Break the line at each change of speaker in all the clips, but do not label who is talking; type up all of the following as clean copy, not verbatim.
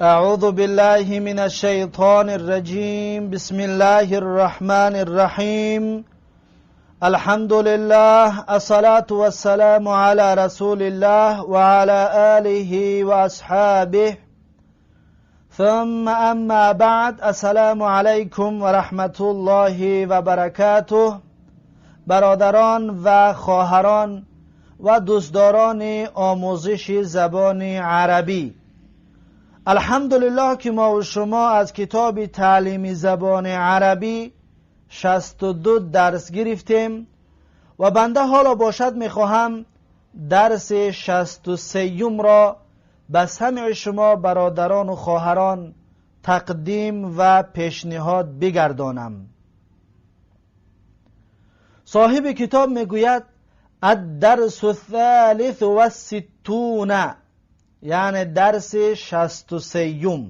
أعوذ بالله من الشيطان الرجيم. بسم الله الرحمن الرحيم. الحمد لله، الصلاة والسلام على رسول الله وعلى آله وأصحابه. ثم أما بعد، السلام علیکم و رحمت الله و برکاته. برادران و خواهران و دوستداران آموزش زبان عربی، الحمدلله که ما و شما از کتاب تعلیم زبان عربی 62 درس گرفتیم و بنده حالا باشد میخواهم درس 63 را به سمع شما برادران و خواهران تقدیم و پیشنهاد بگردانم. صاحب کتاب میگوید: الدرس الثالث والستون، یعنی درس 63.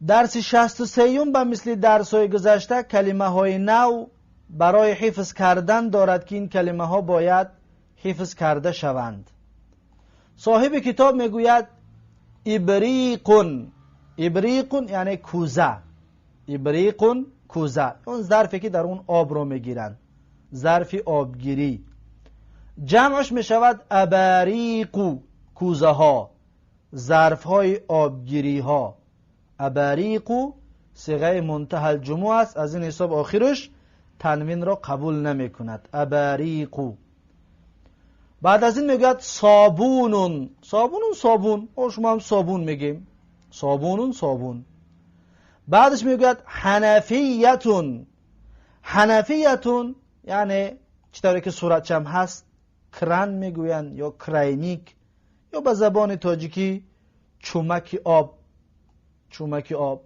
درس 63 به مثل درس های گذشته کلمه های نو برای حفظ کردن دارد که این کلمه ها باید حفظ کرده شوند. صاحب کتاب میگوید: إبريق. إبريق یعنی کوزه. إبريق کوزه، اون ظرفی که در اون آب رو میگیرند، ظرف آبگیری. جمعش میشود أباريق، کوزه ها، ظرف های آبگیری ها. أباريق صیغه منتهی الجموع است، از این حساب آخرش تنوین را قبول نمی کند. أباريق. بعد از این میگوید: صابون. صابون صابون، شما هم صابون میگیم. صابون صابون. بعدش میگوید: حنفية. حنفية یعنی چطوری که صورتشم هست، кран میگویند یا крайник یا به زبان تاجیکی چومک آب، چومک آب.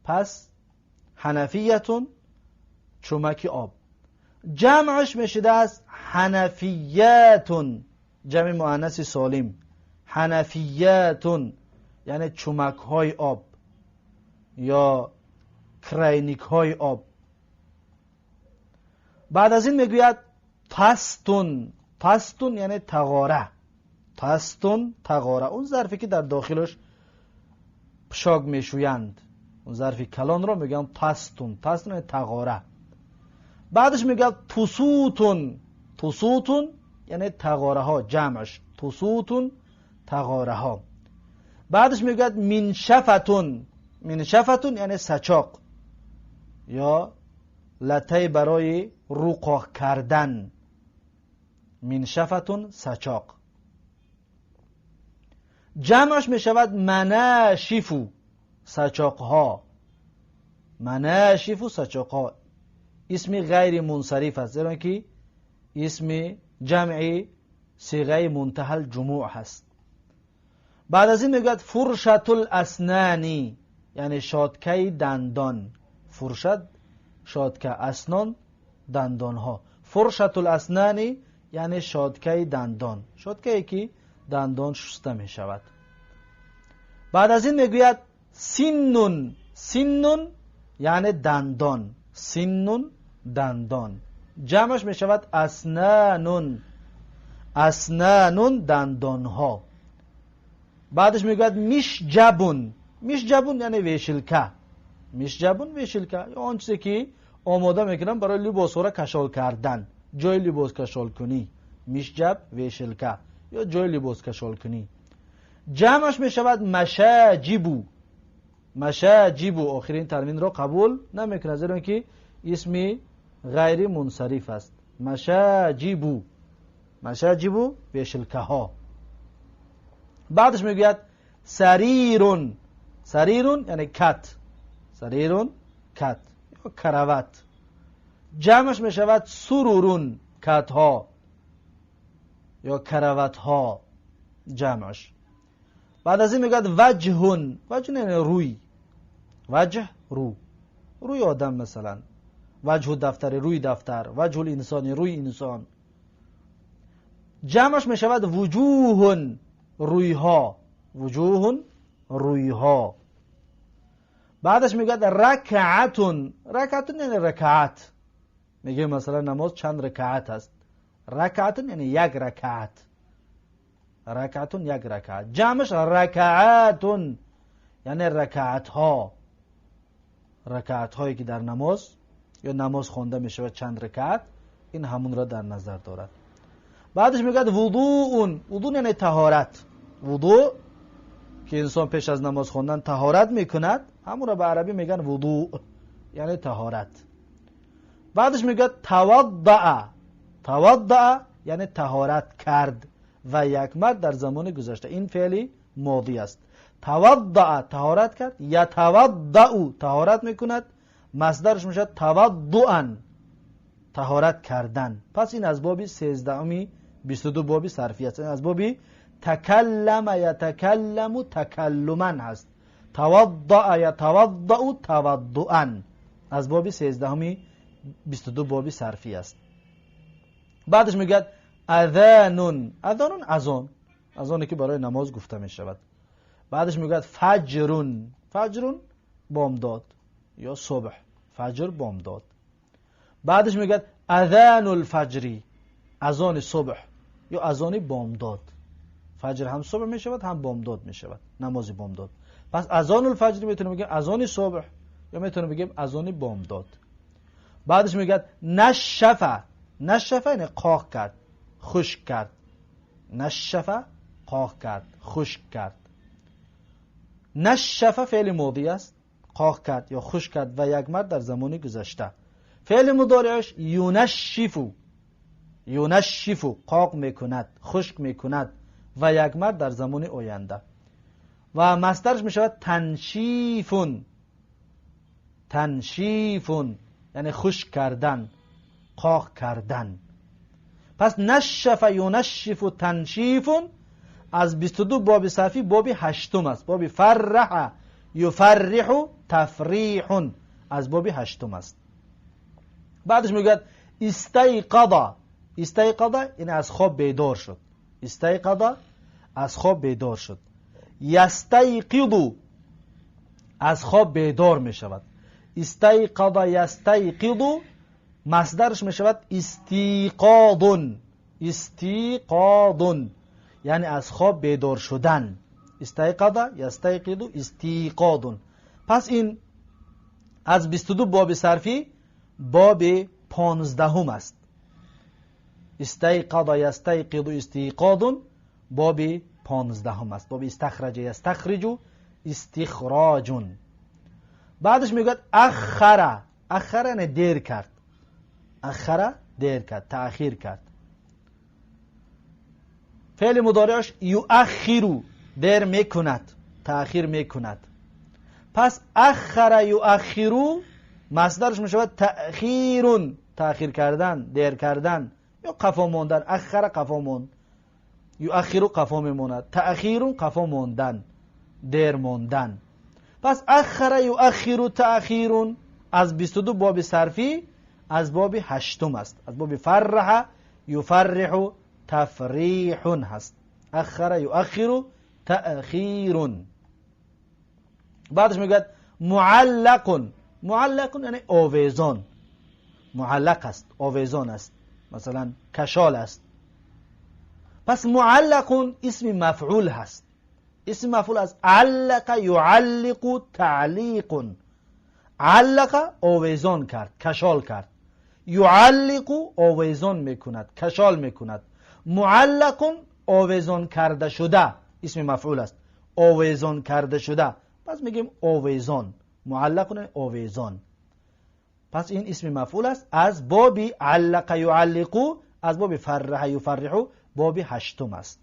پس حنفية چومک آب، جمعش میشده است حنفيات، جمع مؤنث سالم. حنفيات یعنی چومک های آب یا крайник های آب. بعد از این میگوید: طست. طست یعنی تغاره. طست تغاره، اون ظرفی که در داخلش پشاک میشویند، اون ظرف کلان رو میگن طست. طست یعنی تغاره. بعدش میگه طسوت. طسوت یعنی تغاره ها، جمعش طسوت تغاره ها. بعدش میگه منشفة. منشفة یعنی سچاق یا لته برای رو قاق کردن. منشفة سچاق، جمعش میشود مناشف سچاق ها. مناشف سچاق ها، اسم غیر منصرف است، زیرا که اسم جمعی صیغه منتهی الجموع هست. بعد از این میگوید: فرشة الأسنان، یعنی شاتکه دندان. فرشة شاتکه، أسنان دندان ها. فرشة الأسنان یعنی شاتکه دندان، شاتکه که دندان شسته می شود. بعد از این میگوید: سن. سن یعنی دندان. سن دندان، جمعش می شود أسنان. أسنان دندان ها. بعدش میگوید: مشجب. مشجب یعنی вешалка. مشجب вешалка یا آن چیزی که آماده میکنن برای لباس را کشال کردن، جای لباس کشال کنی. مشجب вешалка یا جای لباس کشال کنی، جمعش می شود مشاجب. مشاجب آخرین تنوین را قبول نمیکنه، زیرا که اسمی غیر منصرف است. مشاجب، مشاجب вешалка ها. بعدش میگوید: سرير. سرير یعنی کت. سرير کت یا کراوات، جمعش می شود سرر، کت ها یا کراوات ها جمعش. بعد از این میگوید: وجه. وجه یعنی روی. وجه رو، روی آدم. مثلا وجه الدفتر روی دفتر، وجه الإنسان روی انسان. جمعش می شود وجوه رویها. وجوه رویها. بعدش میگه ركعة. ركعة یعنی رکعت. میگه مثلا نماز چند رکعت است. ركعة یعنی یک رکعت. رکعتون یک رکعت، جمعش رکعتون یعنی رکعت ها، رکعت هایی که در نماز یا نماز خوانده می شود چند رکعت، این همون را در نظر دارد. بعدش میگه وضوء، وضوء یعنی طهارت. وضوء که انسان پیش از نماز خواندن طهارت میکند، همون را به عربی میگن وضوء یعنی طهارت. بعدش میگه توضع، توضع یعنی طهارت کرد و یک مرد در زمان گذشته، این فعلی ماضی است. توضع طهارت کرد، یتوضع طهارت میکند، مصدرش میشه توضعا طهارت کردن. پس این از باب 13 22 باب صرفی است، این از باب تکلم یتکلم تکلما هست، توضع یتوضع توضعا، از باب 13 22 باب صرفی است. بعدش میگه اذان، اذان اذان، اذانی که برای نماز گفته می شود. بعدش میگه فجرون، فجرون بامداد یا صبح، فجر بامداد. بعدش میگه اذان الفجری، اذان صبح یا اذان بامداد. فجر هم صبح می شود هم بامداد می شود، نماز بامداد. پس اذان الفجر میتونیم بگیم اذان صبح یا میتونیم بگیم اذان بامداد. بعدش میگه نشفه، نشفه یعنی قاق کرد، خشک کرد. نشفه قاق کرد، خشک کرد. نشفه فعل ماضی است، قاق کرد یا خشک کرد و یک مرد در زمان گذشته. فعل مضارعش یونشفو، یونشفو قاق میکند، خشک میکند و یک مرد در زمان آینده. و مصدرش میشود تنشیفون، تنشیفون یعنی خشک کردن، قاق کردن. پس نشف یونشف تنشیفون از 22 باب صرفی باب هشتم است، باب فرح یفرح تفریح از باب هشتم است. بعدش میگوید استیقظ، استیقظ یعنی از خواب بیدار شد، استیقظ از خواب بیدار شد. یستیقظ از خواب بیدار می شود. استیقظ یستیقظ مصدرش می شود استیقاظ، استیقاظ یعنی از خواب بیدار شدن. استیقظ یستیقظ استیقاظ. پس این از 22 باب صرفی باب 15 است. استیقظ یستیقظ استیقاظ باب 15 است، باب استخرج یستخرج استخراج. بعدش میگوید اخر، اخر یعنی دیر کرد، اخر دیر کرد، تأخیر کرد. فعل مضارعش یؤخر دیر میکند، تأخیر میکند. پس اخر یؤخر مصدرش میشود تأخیر، تأخیر کردن، دیر کردن یا قفا ماندن. اخر قفا ماند، یؤخر قفا میماند، تأخیر قفا ماندن، دیر ماندن. پس اخر یؤخر تأخیر از 22 باب صرفی از باب هشتم است، از باب فرح یفرح تفریح هست. اخر یؤخر تأخیر. بعدش میگوید معلق، معلق یعنی آویزان، معلق است، آویزان است، مثلا کشال است. پس معلق اسم مفعول هست، اسم مفعول از علق یعلق تعلیق. علق آویزان کرد، کشال کرد، یعلق آویزان میکند، کشال میکند. معلق آویزان کرده شده، اسم مفعول است، آویزان کرده شده. پس میگیم آویزان، معلق آویزان. پس این اسم مفعول است از باب علق یعلق، از باب فرح یفرح، باب هشتم است.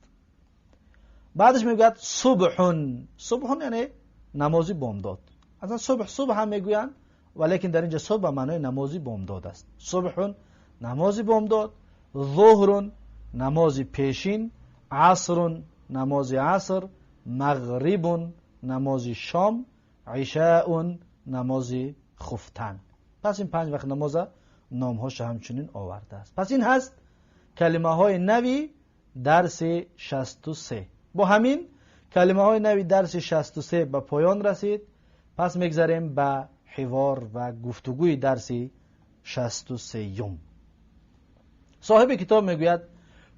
بعدش میگوید صبح، صبح یعنی نماز بامداد. اصلا صبح صبح هم میگویند، ولیکن در اینجا صبح به معنای نماز بامداد است. صبح نماز بامداد، ظهر نماز پیشین، عصر نماز عصر، مغرب نماز شام، عشاء نماز خفتن. پس این 5 وقت نماز نامهاش همچنین آورده است. پس این هست کلمه های نوی درس 63. با همین کلمه های نوی درس 63 به پایان رسید. پس میگذریم به حوار و گفتگوی درس 63. صاحب کتاب میگوید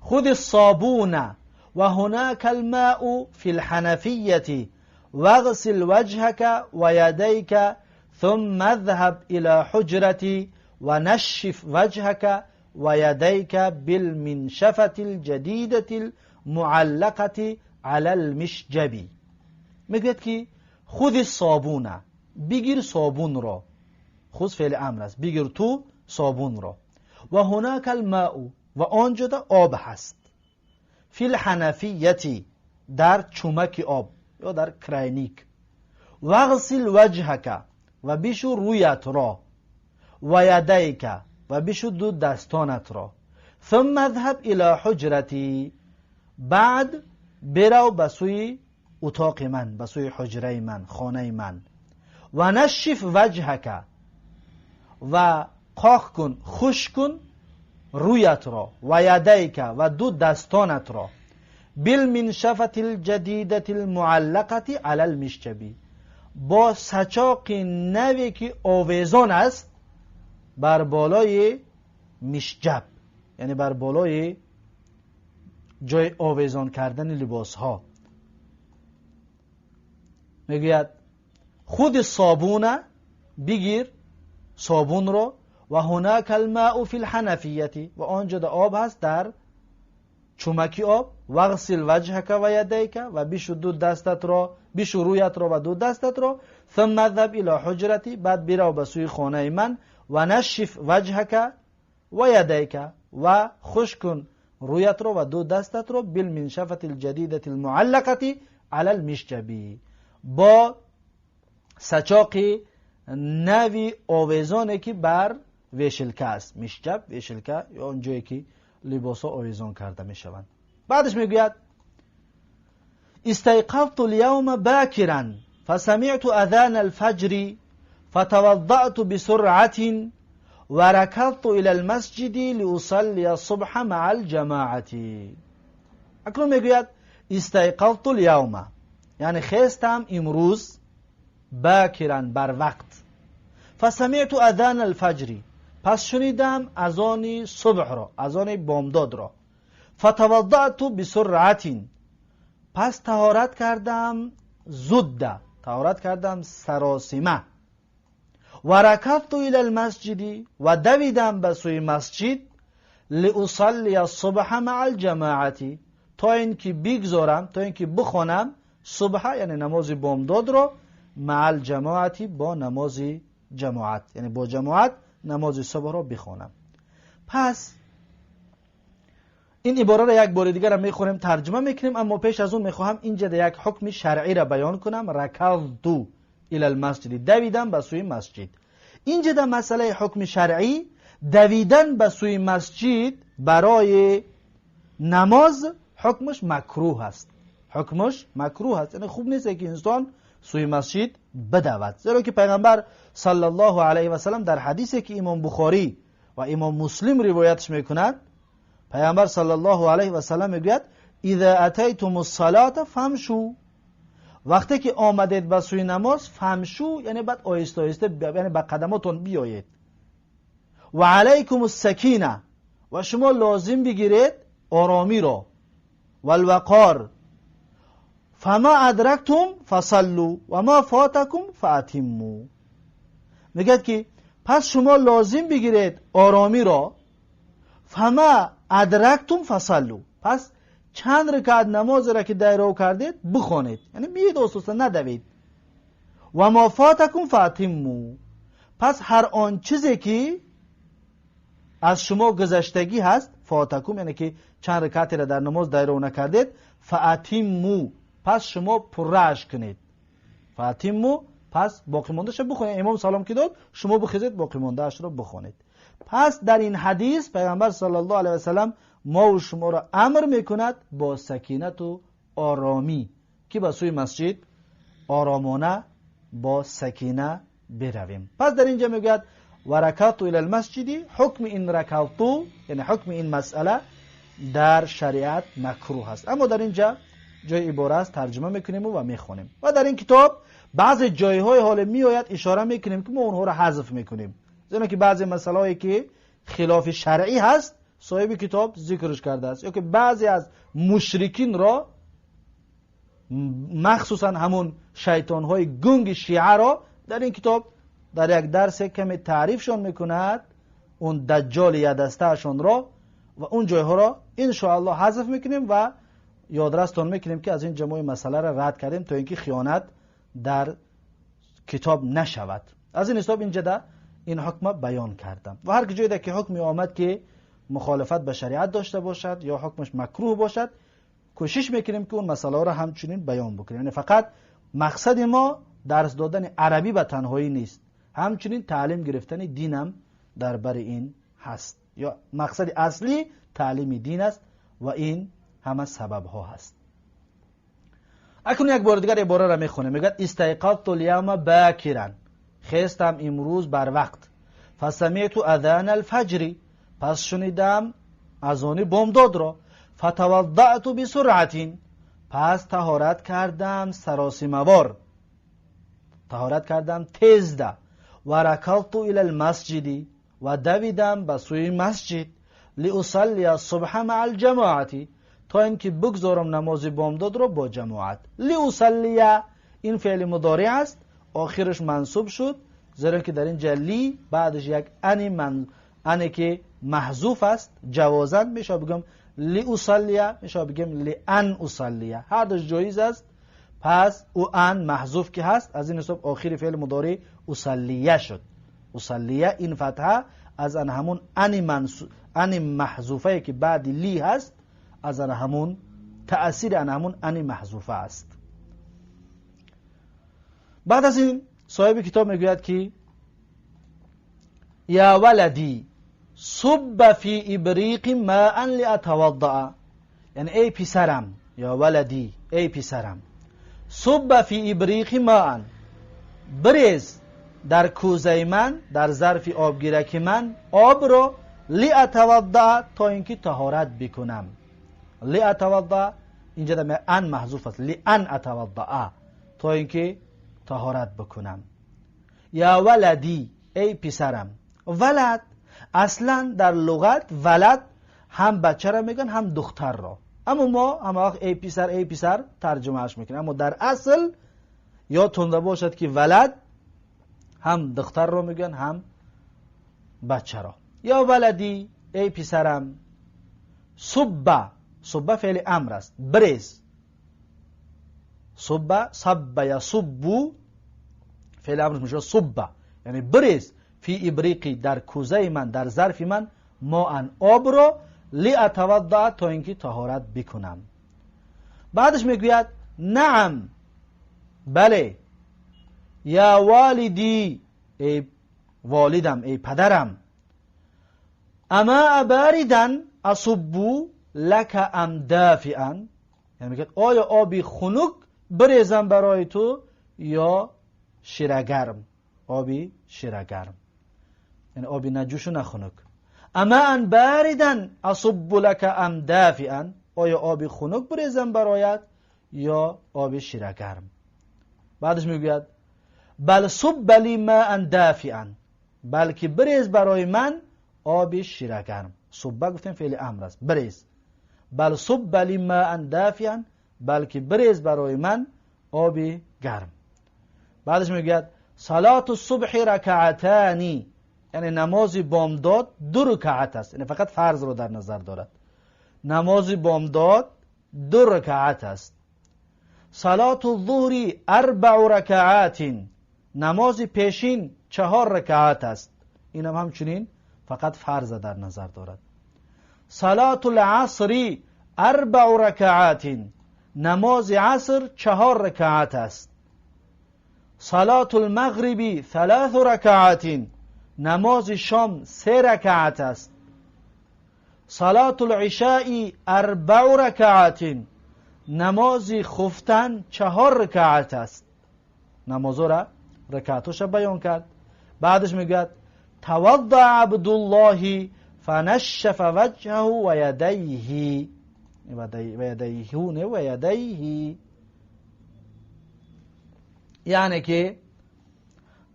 خود الصابون وهناك الماء في الحنفية واغسل وجهك ويديك ثم اذهب إلى حجرتي ونشف وجهك ويديك بالمنشفة الجديدة المعلقة على المشجب. میگوید که خذ الصابون، بگیر صابون را. خذ فعل امر است، بگیر تو صابون را. و هناك الماء، و آنجا آب هست. فی الحنفیة، در چومک آب یا در کرینیک. واغسل وجهك، و بشو رویت را. و یدیک، و بشو دو دستانت را. ثم اذهب الى حجرتی، بعد برو به سوی اتاق من، به سوی حجره من، خانه من. و نشف وجهك، و قاق کن، خشک کن رویت را. و یدیک، و دو دستانت را. بالمنشفة الجدیدة المعلقة علی المشجب، با سچاق نوی که آویزان است بر بالای مشجب، یعنی بر بالای جای آویزان کردن لباس ها. میگوید خذ الصابون، بگیر صابون رو. و هناك الماء فی الحنفیة، و آنجا در آب هست در چومکی آب. واغسل وجهك و یدیک، و بشو دو دستت را، بشو رویت را و دو دستت را. ثم اذهب الى حجرتی، بعد برو به سوی خانه من. و نشف وجهك و یدیک، و خشک کن رویت را و دو دستت را. بالمنشفة الجدیدة المعلقة على المشجب، با سچاق نوی آویزانه که بر ویشلکه است. مشجب، ویشلکه یا اون جایی که لباسا آویزان کرده میشوند. بعدش میگوید استيقظت اليوم باكرا فسمعت اذان الفجر فتوضأت بسرعة وركضت الى المسجد لأصلي الصبح مع الجماعة. اکنون میگوید استيقظت اليوم، یعنی خستم امروز، باكرا، بر وقت. فسمعت اذان الفجر، پس شنیدم اذان صبح را، اذان بامداد را. فتوضأت بسرعة، پس طهارت کردم زود، طهارت کردم سراسیمه. و رکضت الى المسجد، و دویدم به سوی مسجد. لأصلي الصبح مع الجماعة، تا اینکه بگذارم، تا اینکه بخوانم صبح، یعنی نماز بامداد را، مع الجماعة، با نماز جماعت، یعنی با جماعت نماز صبح را بخوانم. پس این عباره را یک بار دیگر هم میخونیم، ترجمه میکنیم، اما پیش از اون میخواهم اینجا یک حکم شرعی را بیان کنم. رکضت الى المسجد، دویدم به سوی مسجد. اینجا در مسئله حکم شرعی، دویدن به سوی مسجد برای نماز حکمش مکروه است. حکمش مکروه است، یعنی خوب نیست که انسان سوی مسجد بدود، زیرا که پیغمبر صلی الله علیه و سلم در حدیثی که امام بخاری و امام مسلم روایتش میکند، پیامبر صلی الله علیه و سلم میگوید اذا اتیتم الصلاة فامشوا، وقتی که آمدید به سوی نماز، فامشوا یعنی بعد آهسته آهسته، یعنی به قدماتون بیایید. و علیکم السکینه، و شما لازم بگیرید آرامی را، و الوقار. فما ادرکتم فصلوا و ما فاتکم فاتموا. میگه که پس شما لازم بگیرید آرامی را. فما ادرکتم فصلوا، پس چند رکعت نماز را که دایره کردید بخوانید، یعنی بیاید آهسته، ندوید. و ما فاتکم فاتموا، پس هر آن چیزی که از شما گذشتگی هست، فاتکم یعنی که چند رکعتی را در نماز دایره نکردید، فاتموا، پس شما پرش کنید. فاتموا، پس باقی مونده بخونید. امام سلام که داد، شما بخیزید، باقی مونده اش را بخونید. پس در این حدیث پیغمبر صلی الله علیه و سلم ما و شما را امر میکند با سکینت و آرامی که به سوی مسجد آرامانه با سکینه برویم. پس در اینجا میگوید و رکضت الى المسجد، حکم این رکضت، یعنی حکم این مسئله در شریعت مکروه است. اما در اینجا جای عباره است، ترجمه میکنیم و میخونیم. و در این کتاب بعض جایهای حال میآید اشاره میکنیم که ما اونها را حذف میکنیم، زیرا که بعضی مسئله که خلاف شرعی هست صاحب کتاب ذکرش کرده است، یا که بعضی از مشرکین را، مخصوصا همون شیطان های گنگ شیعه را در این کتاب در یک درس کمی تعریفشان میکند، اون دجال یدستهشان را و اون جایها را انشاءالله حذف میکنیم و یادرستان میکنیم که از این جماع مسئله را رد کردیم تا اینکه خیانت در کتاب نشود. از این حساب اینجا در این حکم بیان کردم و هر جایی که حکمی آمد که مخالفت به شریعت داشته باشد یا حکمش مکروه باشد، کوشش میکنیم که اون مسئله را همچنین بیان بکنیم. یعنی فقط مقصد ما درس دادن عربی به تنهایی نیست، همچنین تعلیم گرفتن دینم در بر این هست، یا مقصد اصلی تعلیم دین است و این همه سبب ها هست. اکنون یک بار دیگر عباره را میخونه، میگه استيقظت اليوم باکرا، خستم امروز بر وقت، فسمعت اذان الفجر، پس شنیدم اذان بامداد را، فتوضأت بسرعة، پس طهارت کردم سراسیموار، طهارت کردم تیزده، و رکضت الى المسجد، و دویدم به سوی مسجد، لأصلی الصبح مع الجماعة، تا اینکه بگذارم نماز بامداد را با جماعت. لأصلی این فعل مضارع است، آخرش منصوب شد، زیرا که در اینجا لی بعدش یک ان من انه که محذوف است، جوازا میشه بگم لأصلی، میشه بگم لأن اصلی، هر دوش جایز است. پس او ان محذوف که هست، از این حساب آخر فعل مضارع اصلیه شد. اصلیه این فتحه از ان همون ان ان محذوفه که بعد لی هست، از ان همون تأثیر ان همون ان محذوفه است. بعد از این صاحب کتاب میگوید که یا ولدی صب فی ابریق ماء لأتوضأ، یعنی ای پسرم، یا ولدی ای پسرم، صب فی ابریق ماء، بریز در کوزه من، در ظرف آبگیرک من آب را، لأتوضأ، تا اینکه طهارت بکنم. لأتوضأ اینجا در ان محذوف است، لأن اتوضأ، تا اینکه طهارت بکنم. یا ولدی ای پسرم. ولد اصلا در لغت ولد هم بچه را میگن هم دختر را، اما ما هم وقت ای پسر ای پسر ترجمهش میکنیم، اما در اصل یادتون باشد که ولد هم دختر را میگن هم بچه را. یا ولدی ای پسرم، صب، صب فعل امر است، بریز، صب، صب یصب فعل امر میشه صب، یعنی بریز، فی ابریقی در کوزه من، در ظرف من، ماء آب را، لأتوضأ، تا اینکه طهارت بکنم. بعدش میگوید نعم بله، یا والدی ای والدم ای پدرم، اماء باردا اصب لک ام دافئا، یعنی میگه آیا آبی خنک بریزم برای تو یا شیرگرم، آبی شیرگرم، یعنی آبی نه جوش و نه خنک. اماء باردا اصب لک ام دافئا، آیا آبی خنک بریزم برایت یا آب شیرگرم. بعدش میگوید بل صب لی ماء دافئا، بلکه بریز برای من آب شیرگرم. صب گفتیم فعل امر است، بریز. بل صب لی ماء دافئا، بلکه بریز برای من آب گرم. بعدش میگوید صلاة الصبح رکعتان، یعنی نماز بامداد 2 رکعت است، یعنی فقط فرض رو در نظر دارد. نماز بامداد 2 رکعت است. صلاة الظهر 4 رکعات، نماز پیشین 4 رکعت است، اینم همچنین فقط فرض در نظر دارد. صلاة العصر 4 رکعات، نماز عصر 4 رکعت است. صلاة المغرب 3 رکعات، نماز شام 3 رکعت است. صلاة العشاء 4 رکعات، نماز خفتن 4 رکعت است. نماز را رکعتش بیان کرد. بعدش میگوید توضع عبدالله فنشف وجهه و یدیه، و یدیه نه و یدیه، یعنی که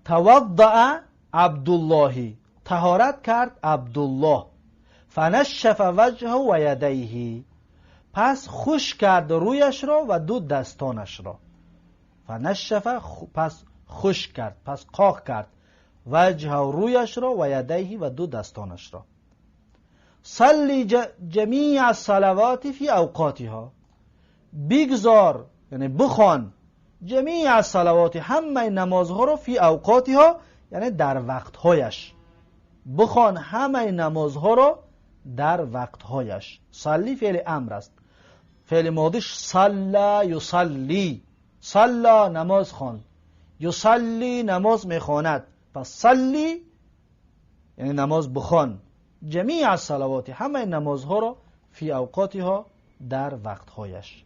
توضع عبدالله، طهارت کرد عبدالله، فنشف وجهه و یدیه، پس خشک کرد رویش را و دو دستانش را. فنشف پس خشک کرد، پس قاق کرد، وجهه رویش را و یدیه و دو دستانش را. صلی جمیع الصلوات فی اوقاتها، بگذار یعنی بخوان جمیع الصلوات همه نمازها را فی اوقاتها یعنی در وقتهایش، بخوان همه نمازها را در وقتهایش. صلی فعل امر است، فعل ماضیش صلی یصلی، صلی نماز خواند، یصلی نماز میخواند، پس صلی یعنی نماز بخوان، جمیع الصلوات همه نمازها را فی اوقاتها در وقتهایش.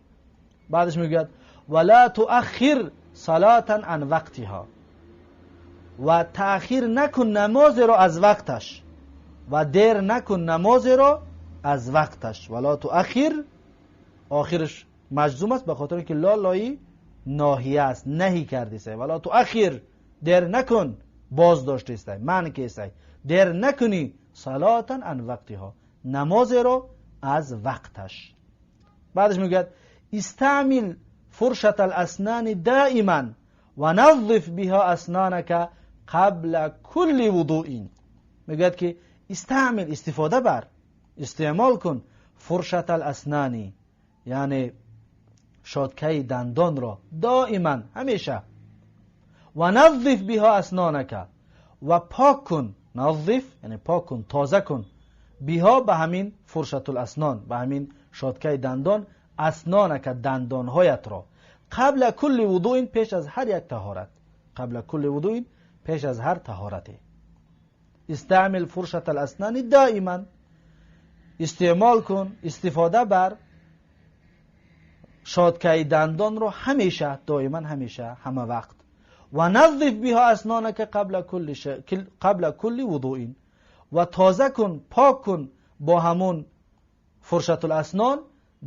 بعدش میگوید ولا تؤخر صلاة عن وقتها، و تأخیر نکن نماز را از وقتش، و دیر نکن نماز را از وقتش. ولا تؤخر آخرش مجزوم است به خاطر اینکه لا لایی ناهیه است، نهی کردی سه. ولا تؤخر دیر نکن، باز داشته است، منع که دیر نکنی صلاة عن وقتها، نماز را از وقتش. بعدش میگوید استعمل فرشة الاسنان دائما و نظف بها اسنانك قبل كل وضوء. میگوید که استعمل استفاده بر، استعمال کن فرشة الاسنان یعنی شادکه دندان را، دائما همیشه، و نظف بها اسنانك و پاک کن، نظف یعنی پاک کن، تازه کن، بها به همین فرشة الاسنان، به همین شادکه دندان، اسنانك دندانهایت را، قبل کل وضوء پیش از هر یک طهارت، قبل کل وضوء پیش از هر طهارتی. استعمل فرشة الاسنان دائما، استعمال کن، استفاده بر شادکه دندان رو همیشه، دائما همیشه، همه وقت. و نظف بها اسنانك قبل کل وضوء، و تازه کن، پاک کن با همون فرشة الاسنان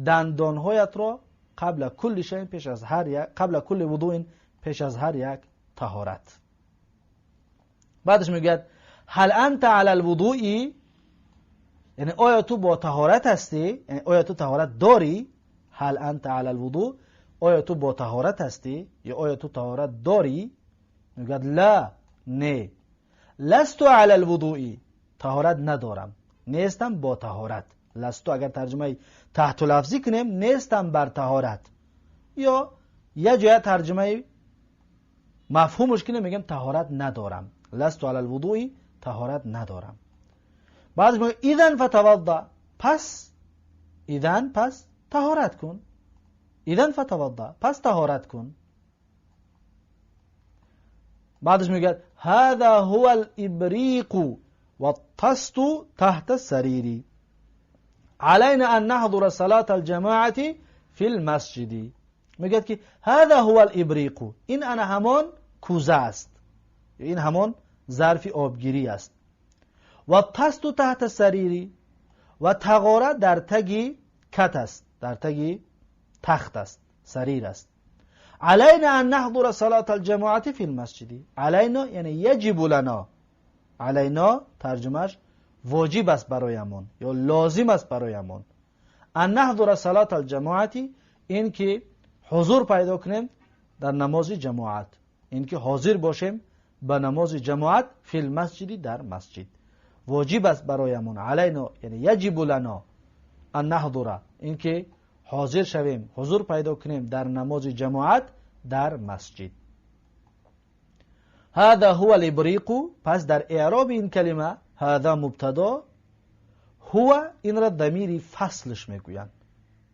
دندانهایت را قبل کل شیء پیش از هر یک، قبل کل وضوء پیش از هر یک طهارت. بعدش میگوید هل انت علی الوضوء، یعنی آیا تو با طهارت هستی، یعنی آیا تو طهارت داری؟ هل انت علی الوضوء، آیا تو با طهارت هستی یا آیا تو طهارت داری؟ میگوید لا، نه، لست علی الوضوء، طهارت ندارم، نیستم با طهارت. لست اگر ترجمه تحت لفظی کنیم نیستم بر طهارت، یا یه جای ترجمه مفهومش کنیم میگم طهارت ندارم، لست علی الوضوء طهارت ندارم. بعد میگه اذن فتوضا، پس اذن پس طهارت کن، اذن فتوضا پس طهارت کن. بعدش میگه هذا هو الابریق والطست تحت السریر علينا ان نحضر صلاة الجماعة في المسجد. میگه که هذا هو الابریق، این انا همان کوزه است، این همان ظرف آبگیری است. و طست تحت السریر، و تغاره در تگی کت است، در تگی تخت است، سریر است. علينا ان نحضر صلاة الجماعة في المسجد. علينا یعنی یجب لنا، علینا ترجمهش واجب است برایمان یا لازم است برایمان. ان نحضر صلاة الجماعة، این که حضور پیدا کنیم در نماز جماعت، این که حاضر باشیم به نماز جماعت، فی المسجد در مسجد، واجب است برایمان. علینا یعنی یجب لنا ان نحضر، این که حاضر شویم، حضور پیدا کنیم در نماز جماعت در مسجد. هذا هو الابریق، پس در اعراب این کلمه هذا مبتدا، هو این را ضمیر فصلش میگویند،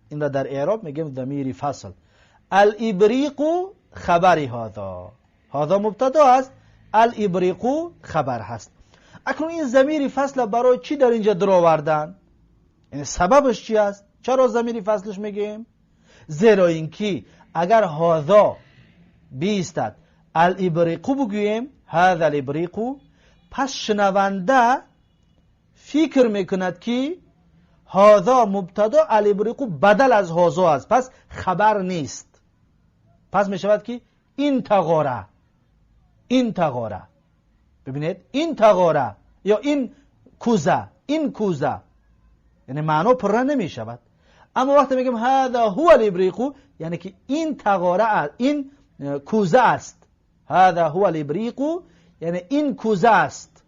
این را در اعراب میگیم ضمیر فصل. الابریق خبر هذا، هذا مبتدا است، الابریق خبر هست. اکنون این ضمیر فصل برای چی در اینجا درآوردن؟ یعنی سببش چی است؟ چرا ضمیر فصلش میگیم؟ زیرا اینکه اگر هذا بیستد الابریق بگوییم، هذا الابریق، پس شنونده فکر میکند که هذا مبتدا، الابریق بدل از هذا است، پس خبر نیست. پس میشود که این تغاره، این تغاره، ببینید این تغاره یا این کوزه، این کوزه. یعنی معنا پره نمی شود. اما وقتی میگیم هذا هو الابریق، یعنی که این تغاره است، این کوزه است. هذا هو الابریق یعنی این کوزه است.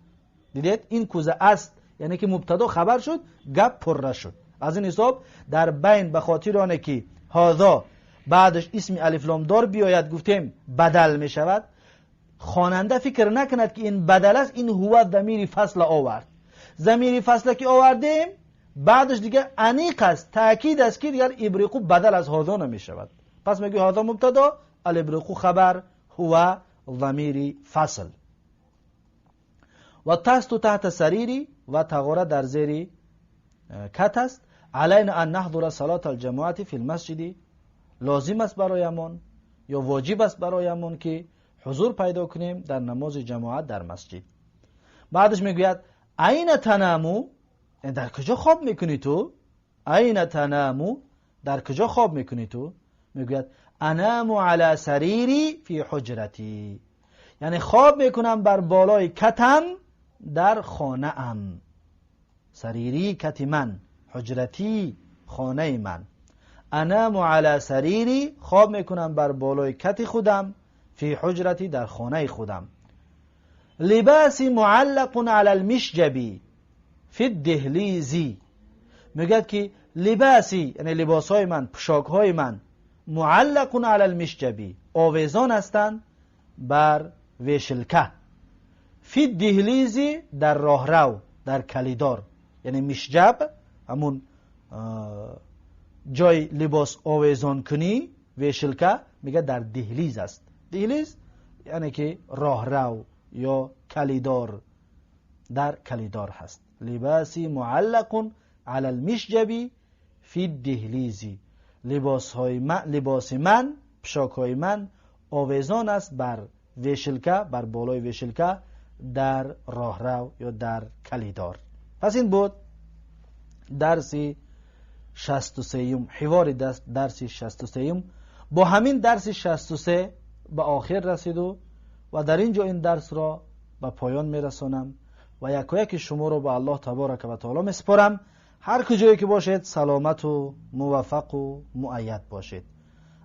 دیدید این کوزه است، یعنی که مبتدا خبر شد، گپ پره شد. از این حساب در بین به خاطر آنه که هذا بعدش اسم الف لام دار بیاید گفتیم بدل می شود، خواننده فکر نکند که این بدل است، این هو ضمیر فصل آورد. ضمیر فصل که آوردیم بعدش دیگه انیق است، تاکید است که دیگر ابریقو بدل از هذا نمی شود. پس میگه هذا مبتدا، الابریقو خبر، هو ضمیر فصل. و تست تحت سریری، و تغاره در زیر کت است. علینا ان نحضر صلاة الجماعة فی المسجد، لازم است برایمان یا واجب است برایمان که حضور پیدا کنیم در نماز جماعت در مسجد. بعدش میگوید عین تنامو، در کجا خواب میکنی تو؟ عین تنامو، در کجا خواب میکنی تو؟ میگوید انام علی سریری فی حجرتی، یعنی خواب میکنم بر بالای کتم در خانه ام. سریری کت من، حجرتی خانه من. انام علی سریری، خواب میکنم بر بالای کت خودم، فی حجرتی در خانه خودم. لباسی معلق علی المشجبی فی الدهلیزی، میگه که لباسی یعنی لباسهای من، پوشاکهای من، معلق علی المشجبی آویزان هستند بر وشلکه، فی الدهلیزی در راهرو، در کلیدار. یعنی مشجب همون جای لباس آویزان کنی، وشلکه، میگه در دهلیز است. دهلیز یعنی که راهرو یا کلیدار، در کلیدار هست. لباسی معلق علی المشجبی فی الدهلیزی، لباس من، پوشاکهای من آویزان است بر وشلکه، بر بالای وشلکه در راهرو یا در کلیدار. پس این بود درس 63، حوار درس 63. با همین درس 63 به آخر رسید و در اینجا این درس را به پایان میرسانم و یکایک شما را به الله تبارک و تعالی میسپارم. هر کجایی که باشید سلامت و موفق و مؤید باشید.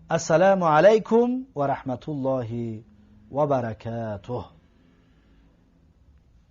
السلام علیکم و رحمت الله و برکاته.